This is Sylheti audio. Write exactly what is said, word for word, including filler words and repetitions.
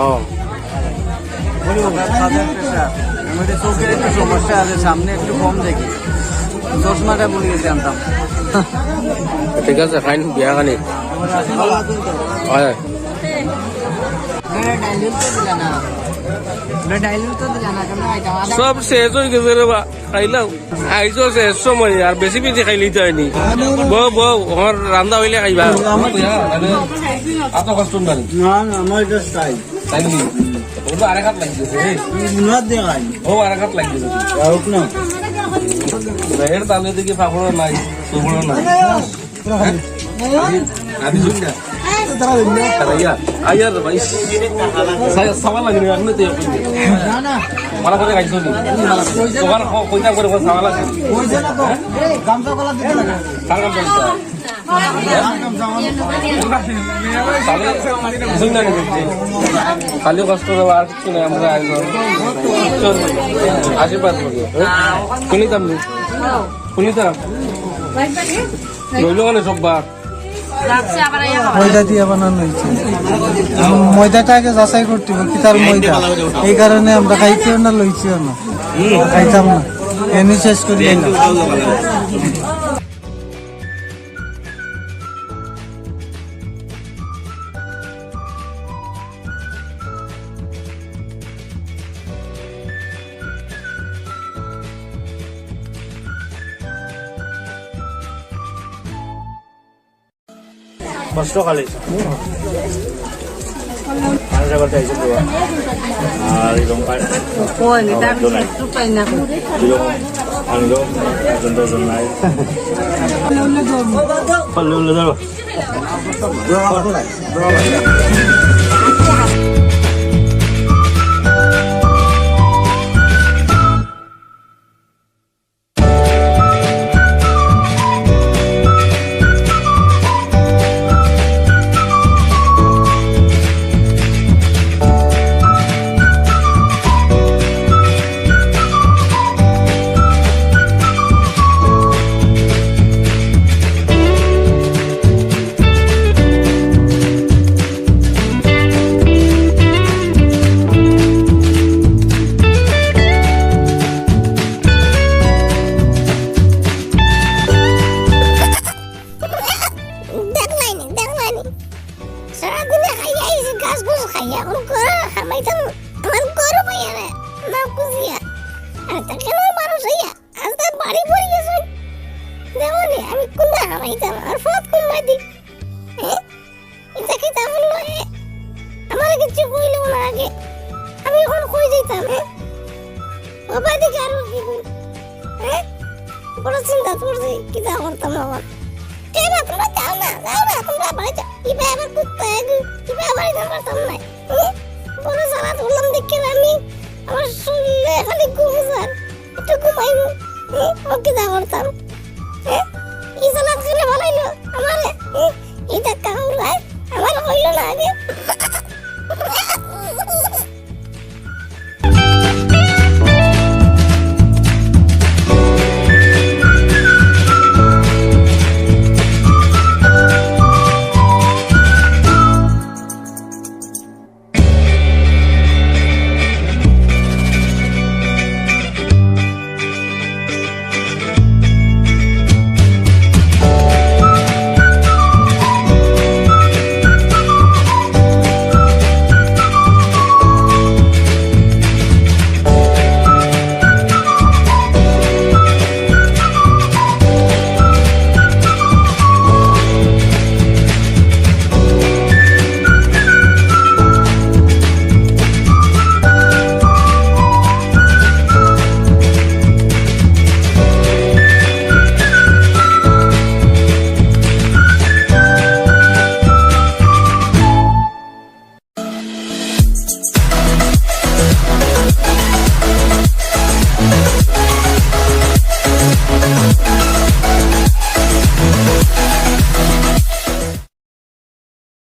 ও। আপনার কাজের প্রেশার। এর মধ্যে চোখের একটু সমস্যা আছে, সামনে একটু কম দেখি। চশমাটা ভুলে গেছি আনতাম। ঠিক আছে, খাইন বিয়া খানি। হয়। সব শেষ হয়ে গেছে রে বা, খাইলাম। আইসো শেষ সময়, আর বেশি বেশি খাইলে তো হয়নি। বউ, বউ, আমার রান্দা হইলে খাইবা। অত কষ্ট নাই। না, না, আমার এটা স্টাইল। তাই নি? ও তো আরেক হাত লাগিয়ে দিয়েছে, রে। মুনার দিয়ে খাই। ও আরেক হাত লাগিয়ে দিয়েছে। হোক না। এর তাহলে দেখি পাপড়ও নাই, সুপড়ও নাই। আমি, আমি শুনি না। আরে ইয়া, আয়ার ভাই। সাই-, সাওয়া লাগে না, আপনি তো ইয়া করবেন। না, না। মারা করে খাইছো নি? তোমার ক-, কইতা করে বল, সাওয়া লাগে। ওই যে না তো, গামছা কলা দিতে লাগে। কার গামছা দিতে? তাহলে শুনি না নি? খালি কষ্ট দেবো, আর কিছু নেই, আমরা আয়োজন। চল, আশীর্বাদ করি। শুনিতাম নি? শুনিতাম। রইল মানে সব বাদ। ময়দা দিয়া বানানো হয়েছে। ময়দাটা আগে যাচাই করতে হবে কি তার ময়দা। এই কারণে আমরা খাইতেও না, লইছিও না, খাইতাম না, এমনি শেষ করি দিলাম। কষ্ট খালি। মানুষ আবার চাইছে তো। আর এই লঙ্কা কই, এটা আমি একটু পাই না। এরকম আনলো, একজন দুজন নাই। পারলে উল্লে ধরো। দেখলাইনি, দেখলাইনি। সারাদিনে খাইয়া আইছি, ঘাস ঘুস খাইয়া, এখন ঘরে হামাইতাম, আমার ঘরও পাইয়া না, না খুঁজিয়া। আর তা কেন মানুষ হইয়া, আজ তার বাড়ি পড়ি গেছে। দেখো নি, আমি কোনটা হামাইতাম, আর ফত কোন বাদি? হ্যাঁ? ইতা কিতা করলো এ? আমারে কিচ্ছু কইলো না আগে। আমি এখন কই যাইতাম, হ্যাঁ? ও বাদে কি আরো কি কই? হ্যাঁ? বড় চিন্তা করছি, কিতা করতাম আবার। কে বা তোমরা যাও না, যাও না, তোমরা বাড়ি যাও। ইবা আবার কুত্তা এগু, ইবা আবার ইতা পারতাম না। হ্যাঁ? বড় জ্বালা করলাম দেখে আমি, আমার শরীরে খালি ঘুম স্যার। একটু ঘুমাইবো। হ্যাঁ? ও কিতা করতাম?